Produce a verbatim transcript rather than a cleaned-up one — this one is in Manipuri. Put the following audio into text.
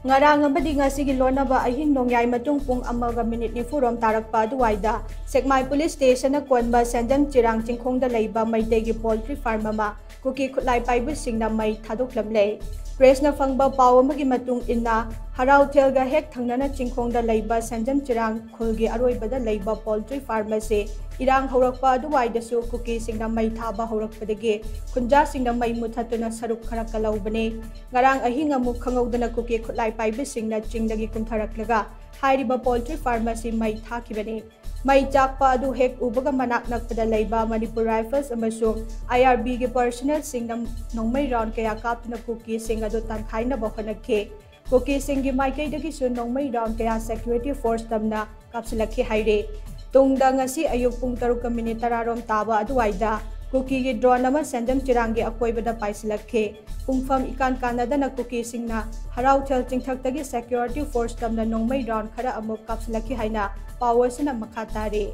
ꯉꯔꯥꯡ ꯑꯃꯗꯤ ꯉꯁꯤꯒꯤ ꯂꯣꯟꯅꯕ ꯑꯍꯤꯡ ꯅꯣꯡꯌꯥꯏ ꯃꯇꯨꯡ ꯄꯨꯡ ꯑꯃꯒ ꯃꯤꯅꯤꯠ ꯅꯤꯐꯨꯔꯣꯝ ꯇꯥꯔꯛꯄ ꯑꯗꯨꯋꯥꯏꯗ ꯁꯦꯛꯃꯥꯏ ꯄꯨꯂꯤꯁ ꯁ꯭ꯇꯦꯁꯟꯅ ꯀꯣꯟꯕ ꯁꯦꯟꯖꯝ ꯆꯤꯔꯥꯡ ꯆꯤꯡꯈꯣꯡꯗ ꯂꯩꯕ ꯃꯩꯇꯩꯒꯤ ꯄꯣꯜꯇ꯭ꯔꯤ ꯐꯥꯔꯝ ꯑꯃ ꯀꯨꯀꯤ ꯈꯨꯠꯂꯥꯏ ꯄꯥꯏꯕꯁꯤꯡꯅ ꯃꯩ ꯊꯥꯗꯣꯛꯂꯝꯂꯦ꯫ ꯄ꯭ꯔꯦꯁꯅ ꯐꯪꯕ ꯄꯥꯎ ꯑꯃꯒꯤ ꯃꯇꯨꯡ ꯏꯟꯅ, ꯍꯔꯥꯎꯊꯦꯜꯒ ꯍꯦꯛ ꯊꯪꯅꯅ ꯆꯤꯡꯈꯣꯡꯗ ꯂꯩꯕ ꯁꯦꯟꯖꯝ ꯆꯤꯔꯥꯡ ꯈꯨꯜꯒꯤ ꯑꯔꯣꯏꯕꯗ ꯂꯩꯕ ꯄꯣꯜꯇ꯭ꯔꯤ ꯐꯥꯔꯝ ꯑꯁꯤ ꯏꯔꯥꯡ ꯍꯧꯔꯛꯄ ꯑꯗꯨꯋꯥꯏꯗꯁꯨ ꯀꯨꯀꯤꯁꯤꯡꯅ ꯃꯩ ꯊꯥꯕ ꯍꯧꯔꯛꯄꯗꯒꯤ ꯈꯨꯟꯖꯥꯁꯤꯡꯅ ꯃꯩ ꯃꯨꯊꯠꯇꯨꯅ ꯁꯔꯨꯛ ꯈꯔ ꯀꯜꯍꯧꯕꯅꯤ꯫ ꯉꯔꯥꯡ ꯑꯍꯤꯡ ꯑꯃꯨꯛ ꯈꯪꯍꯧꯗꯅ ꯀꯨꯀꯤ ꯈꯨꯠꯂꯥꯏ ꯄꯥꯏꯕꯁꯤꯡꯅ ꯆꯤꯡꯗꯒꯤ ꯀꯨꯝꯊꯔꯛꯂꯒ ꯍꯥꯏꯔꯤꯕ ꯄꯣꯜꯇ꯭ꯔꯤ ꯐꯥꯔꯝ ꯑꯁꯤ ꯃꯩ ꯊꯥꯈꯤꯕꯅꯤ꯫ ꯃꯩ ꯆꯥꯛꯄ ꯑꯗꯨ ꯍꯦꯛ ꯎꯕꯒ ꯃꯅꯥꯛ ꯅꯛꯄꯗ ꯂꯩꯕ ꯃꯅꯤꯄꯨꯔ ꯔꯥꯏꯐꯜꯁ ꯑꯃꯁꯨꯡ ꯑꯥꯏ ꯑꯥꯔ ꯕꯤꯒꯤ ꯄꯔꯁꯅꯦꯜꯁꯤꯡꯅ ꯅꯣꯡꯃꯩ ꯔꯥꯎꯟ ꯀꯌꯥ ꯀꯥꯞꯇꯨꯅ ꯀꯨꯀꯤꯁꯤꯡ ꯑꯗꯨ ꯇꯥꯟꯊꯥꯏꯅꯕ ꯍꯣꯠꯅꯈꯤ꯫ ꯀꯨꯀꯤꯁꯤꯡꯒꯤ ꯃꯥꯏꯀꯩꯗꯒꯤꯁꯨ ꯅꯣꯡꯃꯩ ꯔꯥꯎꯟ ꯀꯌꯥ ꯁꯦꯀ꯭ꯌꯨꯔꯤꯇꯤ ꯐꯣꯔꯁ ꯇꯝꯅ ꯀꯥꯞꯁꯤꯜꯂꯛꯈꯤ ꯍꯥꯏꯔꯤ꯫ ꯇꯨꯡꯗ ꯉꯁꯤ ꯑꯌꯨꯛ ꯄꯨꯡ ꯇꯔꯨꯛꯀ ꯃꯤꯅꯤꯠ ꯇꯔꯥꯔꯣꯝ ꯇꯥꯕ ꯑꯗꯨꯋꯥꯏꯗ ꯀꯨꯀꯤꯒꯤ ꯗ꯭ꯔꯣꯟ ꯑꯃ ꯁꯦꯟꯖꯝ ꯆꯤꯔꯥꯡꯒꯤ ꯑꯀꯣꯏꯕꯗ ꯄꯥꯏꯁꯤꯜꯂꯛꯈꯤ꯫ ꯄꯨꯡꯐꯝ ꯏꯀꯥꯟ ꯀꯥꯟꯅꯗꯅ ꯀꯨꯀꯤꯁꯤꯡꯅ ꯍꯔꯥꯎꯊꯦꯜ ꯆꯤꯡꯊꯛꯇꯒꯤ ꯁꯦꯀ꯭ꯌꯨꯔꯤꯇꯤ ꯐꯣꯔꯁ ꯇꯝꯅ ꯅꯣꯡꯃꯩ ꯔꯥꯎꯟ ꯈꯔ ꯑꯃꯨꯛ ꯀꯥꯞꯁꯤꯜꯂꯛꯈꯤ ꯍꯥꯏꯅ ꯄꯥꯎ ꯑꯁꯤꯅ ꯃꯈꯥ ꯇꯥꯔꯤ꯫